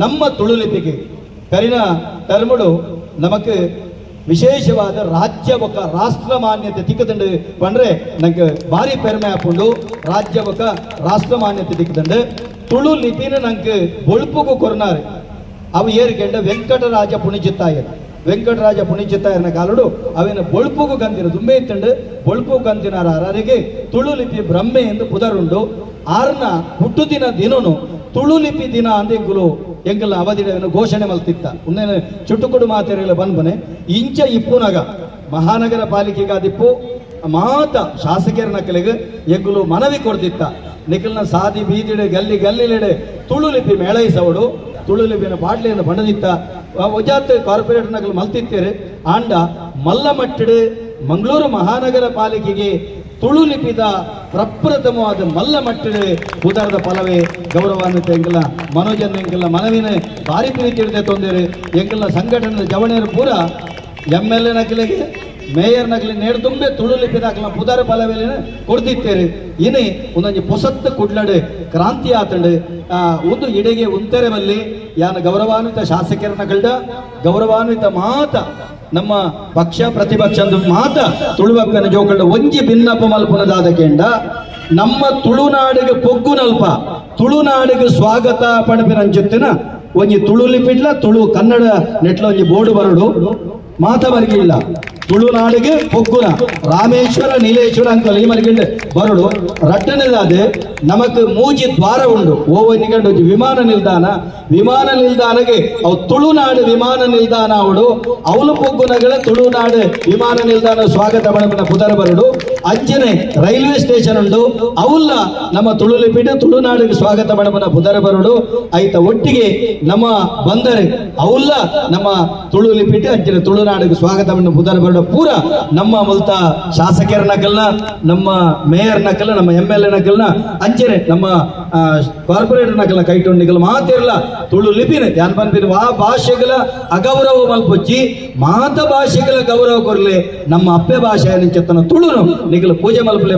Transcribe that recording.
ನಮ್ಮ ತುಳು ಲಿಪಿಗೆ ಕರಿನ ಟರ್ಮುಡು ನಮಕ್ ವಿಶೇಷವಾದ ರಾಜ್ಯ ಬೊಕ ರಾಷ್ಟ್ರ ಮಾನ್ಯತೆ ತಿಕ್ಕದಂಡು ಪಂಡ್ರೆ ನಂಗೆ ಭಾರಿ ಪೆರ್ಮೆ ಆಪುಂಡು. ರಾಜ್ಯ ಬೊಕ ರಾಷ್ಟ್ರ ಮಾನ್ಯತೆ ತಿಕ್ಕದಂಡು ತುಳು ಲಿಪಿನ ನಂಗೆ ಬೊಳ್ಪುಗು ಕೊರ್ನಾರು ಅವು ಏರ್ಕೆಂಡ ವೆಂಕಟರಾಜ ಪುಣಿಚಿತ್ತಾಯರು. ವೆಂಕಟರಾಜ ಪುಣಿಚಿತ್ತಾಯರನ ಕಾಲಡು ಅವೇನ ಬೊಳ್ಪುಗು ಕಂದಿನ ದುಂಬೆ ಇತ್ತಂಡು ಬೊಳ್ಪು ಕಂದಿನಾರ ಅರಿಗೆ ತುಳು ಲಿಪಿ ಬ್ರಹ್ಮೆ ಎಂದು ಪುದರುಂಡು. ಆರ್ನ ಹುಟ್ಟುದಿನ ದಿನನು ತುಳು ಲಿಪಿ ದಿನ ಅಂದ ಎಂಗುಲು ಎಂಗಲ ಅವಧಿಡವನ್ನು ಘೋಷಣೆ ಮಲ್ತಿತ್ತ. ಉನ್ನೇನು ಚುಟುಕುಡು ಮಾತೆರೆಗಳ ಬಂದ್ಬನೆ ಇಂಚ ಇಪ್ಪುನಗ ಮಹಾನಗರ ಪಾಲಿಕೆಗಾದಿಪ್ಪು ಮಾತ ಶಾಸಕರ ನಕಲಿಗೆ ಎಂಗುಲು ಮನವಿ ಕೊಡ್ತಿತ್ತ. ನಿಖಲ್ನ ಸಾದಿ ಬೀದಿಡೆ ಗಲ್ಲಿ ಗಲ್ಲಿಲೆಡೆ ತುಳು ಲಿಪಿ ಮೇಳೈಸವಡು ತುಳು ಲಿಪಿನ ಬಾಟ್ಲಿಯನ್ನು ಬಣ್ಣದಿತ್ತ. ಒಜಾತ್ ಕಾರ್ಪೊರೇಟರ್ ನಕಲು ಮಲ್ತಿತ್ತೇರು. ಆಂಡ ಮಲ್ಲ ಮಟ್ಟಿಡು ಮಂಗಳೂರು ಮಹಾನಗರ ಪಾಲಿಕೆಗೆ ತುಳು ಲಿಪಿದ ಪ್ರಪ್ರಥಮವಾದ ಮಲ್ಲ ಮಟ್ಟಿಡು ಉದರದ ಫಲವೇ ಗೌರವಾನ್ವಿತ ಎಂಗಲ ಮನೋಜನ್ ಎಂಗಲ ಮನವಿನ ಭಾರಿ ಪ್ರೀತಿ ಹಿಡಿದೆ ತೊಂದರೆ. ಎಂಗಲ ಸಂಘಟನೆ ಜವಣಿಯರು ಪೂರ M L A ನಕಲಿಗೆ mayor ನಕಲಿ ನೇಡ್ದುಂಬೆ ತುಳು ಲಿಪಿದಾಕಲ ಪುದರ ಫಲವೇಲಿನ ಕೊಡ್ತಿತ್ತೇರು. ಇನಿ ಒಂದೊಂಜಿ ಪೊಸತ್ತು ಕುಡ್ಲಡು ಕ್ರಾಂತಿ ಆತಂಡು ಒಂದು ಇಡೆಗೆ ಉಂತೆರೆ ಬಲ್ಲಿ ಯಾನ ಗೌರವಾನ್ವಿತ ಶಾಸಕರ ನಕಲ್ಡ ಗೌರವಾನ್ವಿತ ಮಾತ ನಮ್ಮ ಪಕ್ಷ ಪ್ರತಿಪಕ್ಷ ಅಂದು ಮಾತ ತುಳುವಪ್ಪನ ಜೋಕಂಡ ಒಂಜಿ ಭಿನ್ನಪ ಮಲ್ಪುನದಾದ ಕೇಂಡ ನಮ್ಮ ತುಳುನಾಡಿಗೆ ಪೊಗ್ಗುನಲ್ಪ ತುಳುನಾಡಿಗೆ ಸ್ವಾಗತ ಪಣಪಿನಂಚುತ್ತಿನ ಒಂಜಿ ತುಳು ಲಿಪಿಡ್ಲ ತುಳು ಕನ್ನಡ ನೆಟ್ಲ ಒಂಜಿ ಬೋರ್ಡು ಬರಡು ಮಾತ ಬರಿಗಿಲ್ಲ. ತುಳುನಾಡಿಗೆ ಪೊಗ್ಗುನ ರಾಮೇಶ್ವರ ನೀಲೇಶ್ವರ ಅಂತ ಈ ಮರಿಗಿಂಡ ಬರಡು. ರಟ್ಟನೆದಾದ ನಮಕ್ ಮೂಜಿ ದ್ವಾರ ಉಂಡು. ಓ ನಿಗಂಡು ವಿಮಾನ ನಿಲ್ದಾಣ, ವಿಮಾನ ನಿಲ್ದಾಣಗೆ ಅವು ತುಳುನಾಡು ವಿಮಾನ ನಿಲ್ದಾಣ ಅವಡು ಅವಳು ಪೊಗ್ಗುನಗಳ ತುಳುನಾಡು ವಿಮಾನ ನಿಲ್ದಾಣ ಸ್ವಾಗತ ಮಣಪಿನ ಪುದರ ಬರಡು. ಅಂಚನೆ ರೈಲ್ವೆ ಸ್ಟೇಷನ್ ಉಂಡು ಅವುಲ್ಲ ನಮ್ಮ ತುಳು ಲಿಪಿಡು ತುಳುನಾಡಿಗೆ ಸ್ವಾಗತ ಮಣಪನ ಪುದರ ಬರಡು. ಐತ ಒಟ್ಟಿಗೆ ನಮ್ಮ ಬಂದರೆ ಅವುಲ್ಲ ನಮ್ಮ ತುಳು ಲಿಪಿಟ್ಟು ಅಂಚನೆ ತುಳುನಾಡಿಗೆ ಸ್ವಾಗತ ಮಣ ಪುದರ ಬರಡು. ಪೂರ ನಮ್ಮ ಮುಲ್ತ ಶಾಸಕರ ನಕಲ್ನ ನಮ್ಮ ಮೇಯರ್ ನಕಲ್ನ ನಮ್ಮ M L A ನಕಲ್ನ ಅಂಚನೆ ನಮ್ಮ ಕಾರ್ಪೊರೇಟರ್ ನಕಲ್ನ ಕೈಟೊಂಡಿಗಲ್ ಮಾತಿರಲ್ಲ ತುಳು ಲಿಪಿನ ಯಾನ್ ಪನ್ಪಿನ ಆ ಭಾಷೆಗಳ ಅಗೌರವ ಮಲ್ಪೊಚ್ಚಿ ಮಾತ ಭಾಷೆಗಳ ಗೌರವ ಕೊರ್ಲೆ ನಮ್ಮ ಅಪ್ಪೆ ಭಾಷೆ ನಿಂಚೆತ್ತನ ತುಳುನು ನಿಗಲು ಪೂಜೆ ಮಲ್ಪಲೆ.